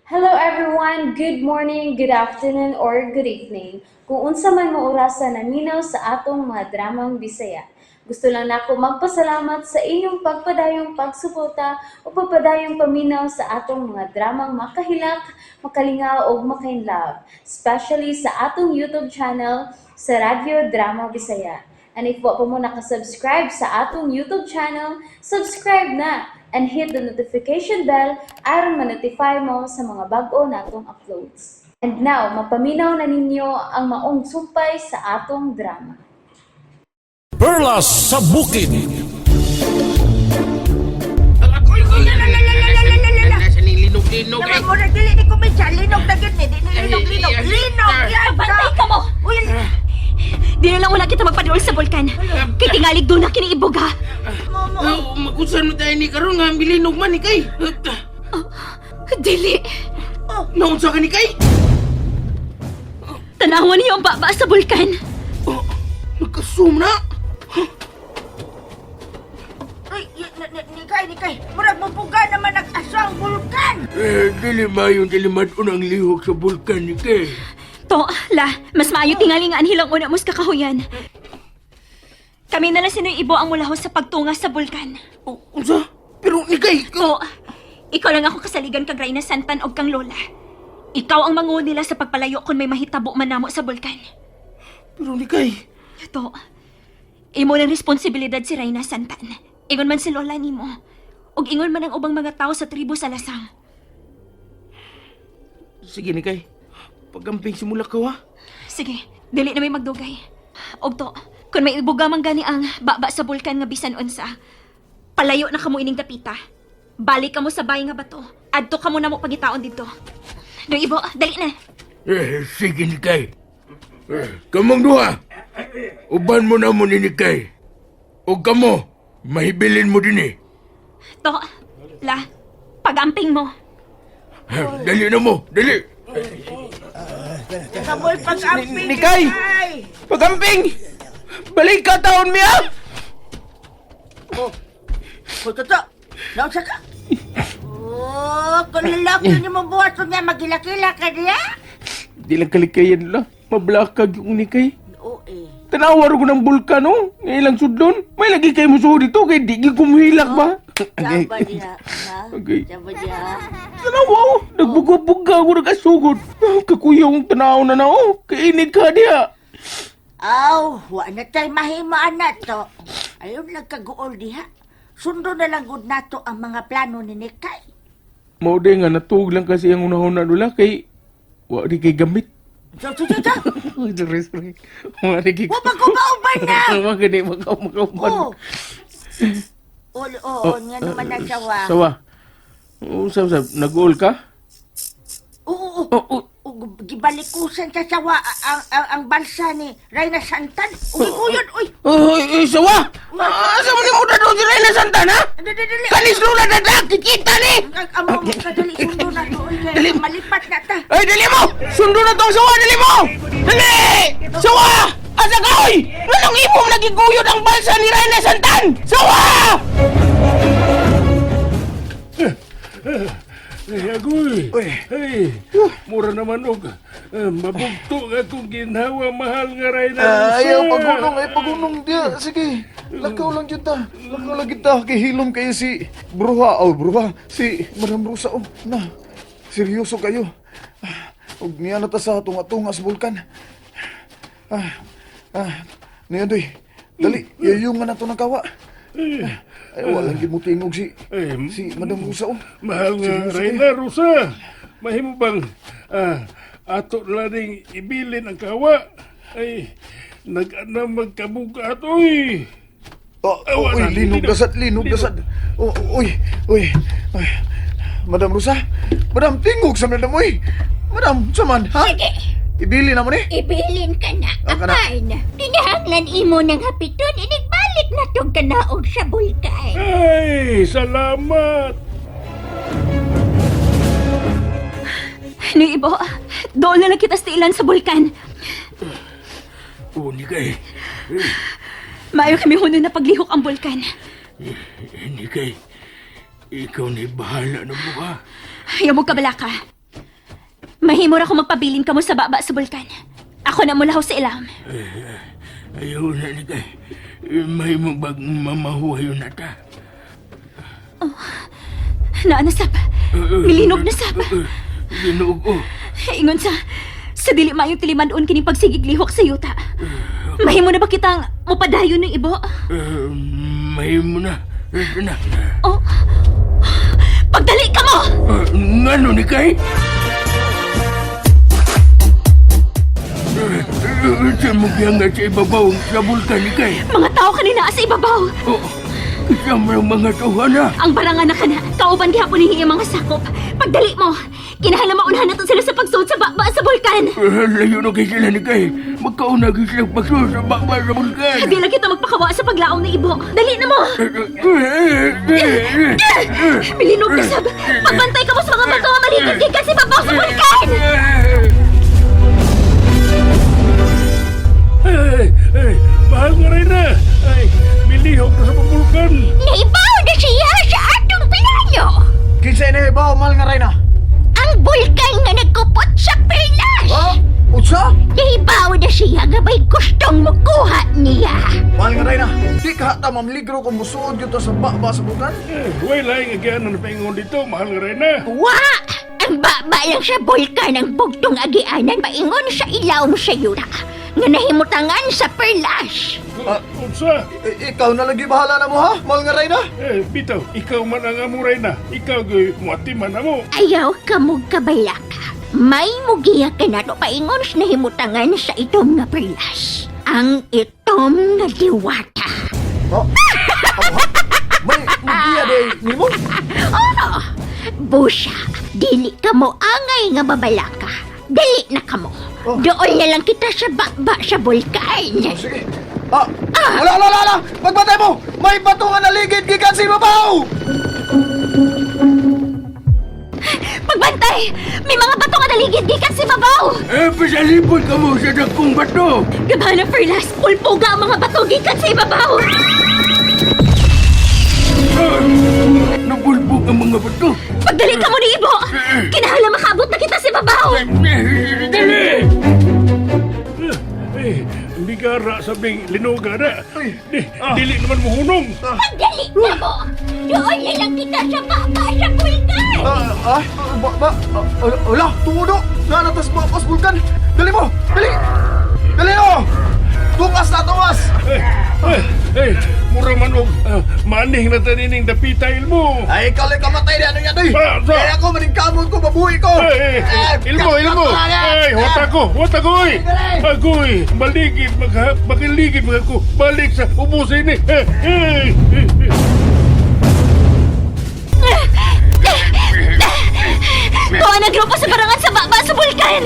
Hello everyone! Good morning, good afternoon, or good evening. Kung unsa man mo orasa naminaw sa atong mga dramang Bisaya. Gusto lang nako magpasalamat sa inyong pagpadayong pagsuporta o pagpadayong paminaw sa atong mga dramang makahilak, makalingaw ug makainlove, especially sa atong YouTube channel sa Radyo Drama Bisaya. And if wa pa mo nakasubscribe sa atong YouTube channel, subscribe na and hit the notification bell aron ma-notify mo sa mga bag-o natong uploads. And now, mapaminaw na ninyo ang maong sumpay sa atong drama. Perlas sa Bukid. Nasa ning linog-linog Naman eh. mo na dili ni kumintsa, linog na gyud ni, di ni linog linog, linog yan! Bantay ka mo! Uy, Di na lang wala kita magpaduol sa bulkan. Kay tingalig doon na kiniibog ha. mo mo. Oh, magusan mo tayo ni karon nga milinog man ni kay. Dili. Naunsa ka ni kay? Tanawan niyo ang baba sa bulkan. Oh, nagkasum na. Uy, ni kay, murag mo puga naman nag-aso ang bulkan. Eh, dili mayon dili mad-on ang lihok sa bulkan ni kay. To, la, mas maayo tingali nga anhilang una mo sa kakahuyan. Kami na lang sino'y ibo ang mulahos sa pagtunga sa bulkan. Oh, unsa? Pero ni kay, To, ikaw lang ako kasaligan kag Reyna Santan og kang Lola. Ikaw ang manguo nila sa pagpalayo kung may mahitabo man namo sa bulkan. Pero ni kay. To, imo ng responsibilidad si Reyna Santan. Ingon man si Lola nimo. Ug ingon man ang ubang mga tao sa tribo sa Lasang. Sige ni kay. Pagamping simula ka ha. Sige, dili na may magdugay. Og to, kung may ibuga man gani ang baba sa bulkan nga bisan unsa, palayo na kamo ining dapita. Balik kamo sa bahay nga bato. Adto kamo na mo pagitaon dito. Doy ibo, dali na. Eh, sige ni kay. Eh, kamong duha. Uban mo na mo ni ni kay. O kamo, mahibilin mo din eh. To, la, pagamping mo. Eh, dali na mo, dali. Kamoy pag-amping Ni Kay! Pagamping! Balik ka taon miya! Oh, hoy toto, naunsa ka? Oh, kung lalaki ni mo buhat niya, magilakila ka diya? Di lang kalikayan la. Mablakag yung ni kay. Oo eh. Tanawa ko ng bulkan, oh. Nga ilang sudlon. May lagi kayo musuho dito, kay di gyud kumuhilak ba? Saba diya, ha? Okay. Saba diya. Tanawa, oh. Nagbuga-buga ako nagkasugod. Kakuyong tanaw na na, oh. Kainit ka diya. Aw, wa na tay mahima na to. Ayon lang kaguol diha. Sundo na lang gud nato ang mga plano ni Nikay. Mao di nga natuog lang kasi ang unahon na nula kay wa di kay gamit. So, so, so, so. Sorry, sorry. Wa di kay Wa magubauban na! Wa gani makauban. Oo. Oo, oo, nga naman na siya wa. Sawa. Usab sab nag-uol ka? Oo, oo. Oh, oh. Ug gibalikusan sa sawa ang balsa ni Reyna Santan. Uy, kuyon, uy. Oh, eh, sawa. Asa man nimo dadon si Reyna Santana? Dali, dali. Kanis lula dadak kikita ni. Ang amo mo kadali sundo na to, uy. Dali. Kay malipat na ta. Ay, dali mo! Sundo na tong sawa, dali mo! Dali! Sawa! Asa ka, oy? Anong imong nagiguyod ang balsa ni Reyna Santan? Sawa! Ay, agoy! Ay, mura naman og mabugto nga akong ginhawa mahal nga Reyna Ah, Rosa. ayaw pagunong, ay pagunong diya. Sige, lakaw lang jud ta. Lakaw lang jud ta kay hilom kayo si Bruha, oh Bruha, si Madam Rosa oh. Na. Seryoso kayo. Ah, ug niya na ta sa tunga-tunga sa bulkan. Ah, ah, niya doy. Dali, yayong nga na to ng kawa. Ah, ay, walang gid mo tingog si Ay, si Madam Rosa oh. Mahal nga Seryoso kayo. Reyna Rosa. Mahimo bang ato na ning ibilin ang kawa? Ay, nag-ana magkabugat, oy! Oh, Ay, wala. uy, linog Linog. dasad, linog Linog. dasad. Oh, uy, uy. Ay, Madam Rosa, Madam, tingog sa madam, uy. Madam, saman, ha? Sige, Ibili na mo ni. ibilin ka na. Ah, kana. Apan, kinahanglan imo ng hapiton, inigbalik na tong kanaog sa bulkan. Ay, salamat! Noy Ibo, doon na lang kita sa ilan sa bulkan. Oh, ni kay. Maayo kami huno na paglihok ang bulkan. Ni kay. Ikaw na bahala na mo ha. Ayaw mo kabala ka. Mahimo ra ko magpabilin kamo sa baba sa bulkan. Ako na mulaw sa ilam. Ayaw na ni kay. Mahimo bag mamahuhay na ta. Naa na sab. Milinog na sab. Ginuog ko. Ingon sa dili maayong tiliman-on kining pagsigig lihok sa yuta. Mahimo na ba kitang mupadayon ng ibo? Mahimo na. Ito na. Oh. Pagdali ka mo! Ngano ni kay? Sa magyanga sa ibabaw sa bulkan ni kay. Mga tao kanina sa ibabaw. Oh, isang mga tawhana. Ang barangan na kana, kauban gihapon ni iyang mga sakop. Pagdali mo, kinahanglan maunahan nato sila sa pagsuod sa baba sa bulkan. Layo na kay sila ni kay. Magkauna kay sila pagsuod sa baba sa bulkan. Di lang kita magpakawa sa paglaom ni Ibo. Dali na mo! Milinog na sab! Pagbantay ka mo sa mga bato nga maligid gikan sa ibabaw sa bulkan! Ay, ay, mahal nga rin na. Ay, milihok na sa pabulkan. Naibaw na siya sa atong plano. Kinsa ini ba mahal nga Reyna? Ang bulkan nga nagkupot sa perlas. Ha? Unsa? Nahibaw na siya nga may gustong mukuha niya. Mahal nga Reyna, di ka ta mamligro kung musuod gyud ta sa baba sa bulkan. Eh, way laing agianan na paingon dito, mahal nga rin na. Wa! Ang baba lang sa bulkan ang bugtong agianan paingon sa ilawom sa yuta nga nahimutangan sa perlas. Unsa? Ikaw na lagi bahala na mo ha, mahal nga Reyna. Eh, bitaw, ikaw man ang amuray na. Ikaw gay muati man amo. Ayaw ka mo kabalaka. May mugiya ka na to paingon sa nahimutangan sa itom nga perlas. Ang itom nga diwata. Ha? Amo, ha? May mugiya day nimo? Oo! Busa, dili ka mo angay nga babalaka. Dali na ka mo. Oh. Doon na lang kita sa baba sa bulkan. Sige. Ah, wala, wala, wala, wala! Pagbantay mo! May bato nga naligid gikan sa ibabaw! Pagbantay! May mga bato nga naligid gikan sa ibabaw! Eh, pasalipot ka mo sa dakong bato. Gabana Perlas, pulpuga ang mga bato gikan sa ibabaw! Nabulbog ang mga bato. Pagdali ka mo ni Ibo! Kinahanglan makaabot na kita sa ibabaw! Dali! Eh, bigara sabing linuga na. Di, dili naman muhunong. Pagdali na mo! Doon na lang kita sa baba sa bulkan! Ah, ah, ba, ba, ah, ala, tudo! Nanatas ba sa bulkan? Dali mo! Dali! Dali oh! Tungas na tungas! Eh, eh, eh, mura man og maning na tanining dapita ilmo. Ay, ikaw lang kamatay na ano yan, oy! Ba, sa- Kaya ako, maningkamot ko, mabuhi ko! Eh, eh, ilmo, ilmo. Ay, huwag ko, huwag ko, oy. Agoy, maligid, magha, makiligid mga ko. Balik sa ubusin ni. Eh, eh, eh, eh. Tuwa na grupo sa barangan sa baba sa bulkan!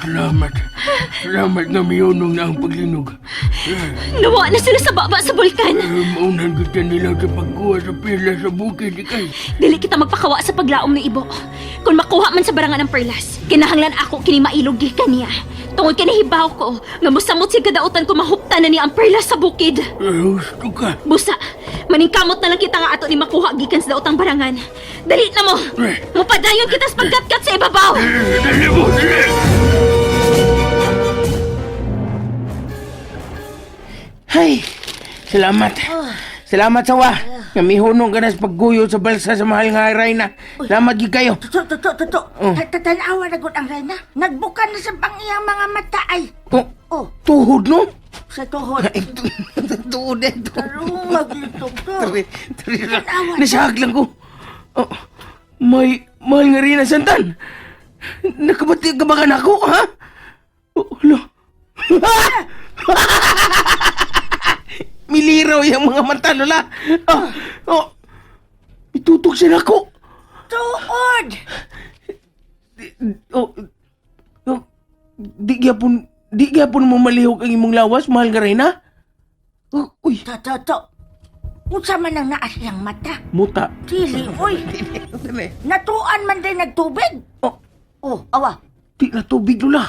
Salamat. Salamat nga miyunong na ang paglinog. Nawa na sila sa baba sa bulkan! Eh, maunan kita nila sa pagkuha sa pila sa bukid, ikay. Dili kita magpakawa sa paglaom ni Ibo. Kung makuha man sa barangan ng perlas, kinahanglan ako kini mailog gikan niya. Tungod kay nahibaw ko, nga mosamot siya kadautan ko mahuptan na niya ang perlas sa bukid. Eh, husto ka. Busa, maningkamot na lang kita nga ato ni makuha gikan sa daotang barangan. Dali na mo! Mupadayon kita sa pagkatkat sa ibabaw! Eh, dali mo, dali! Ay, salamat. Salamat sawa. Nga mihunong ka na sa pagguyo sa balsa sa mahal nga Reyna. Salamat gid kayo. Toto, toto, toto. Oh. Tatanawa na gud ang reyna. Nagbuka na sa pang iyang mga mata ay. Oh, Oh, tuhod no? sa tuhod. Ay, tuhod eh. Tuhod. Tarungag ito to. Tari, tari lang. Nasahag lang ko. Oh, may mahal nga Reyna Santan. Nakabati ka ba ka na ako, ha? Oh, hala. Miliraw yung mga mata, lola. Oh, oh. Itutok siya na ako. Tuod! Oh, oh, di gyapon mo malihok ang imong lawas, mahal nga Reyna. Oh, uy, To, to, to. Unsa man ang naas iyang mata? muta. Dili, oy. Dali. Natuan man din nagtubig. Oh, Oh, awa. di na tubig, lola.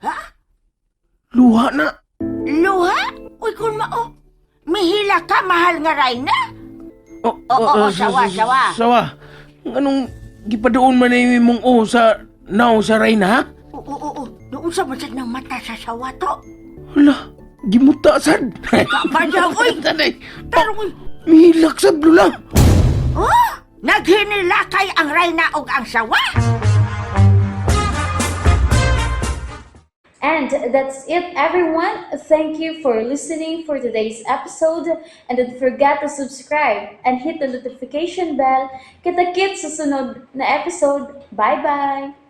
Ha? Luha na. Luha? Uy, kung mao. Mihila ka, mahal nga reyna. Oh, Oo, oo, sawa, sawa. Sawa. Anong Gipaduon man na imong o sa nao sa Reyna, ha? Oo, oo, oo. Noon sa masad ng mata sa sawa to. Hala, gimuta sad. Kapadyaw, oy! Tanay. Tarong, oy! Mihilak sad, Lola. Oh! Naghinilakay ang reyna og ang sawa? And that's it, everyone. Thank you for listening for today's episode. And don't forget to subscribe and hit the notification bell. Kita-kits sa sunod na episode. Bye-bye!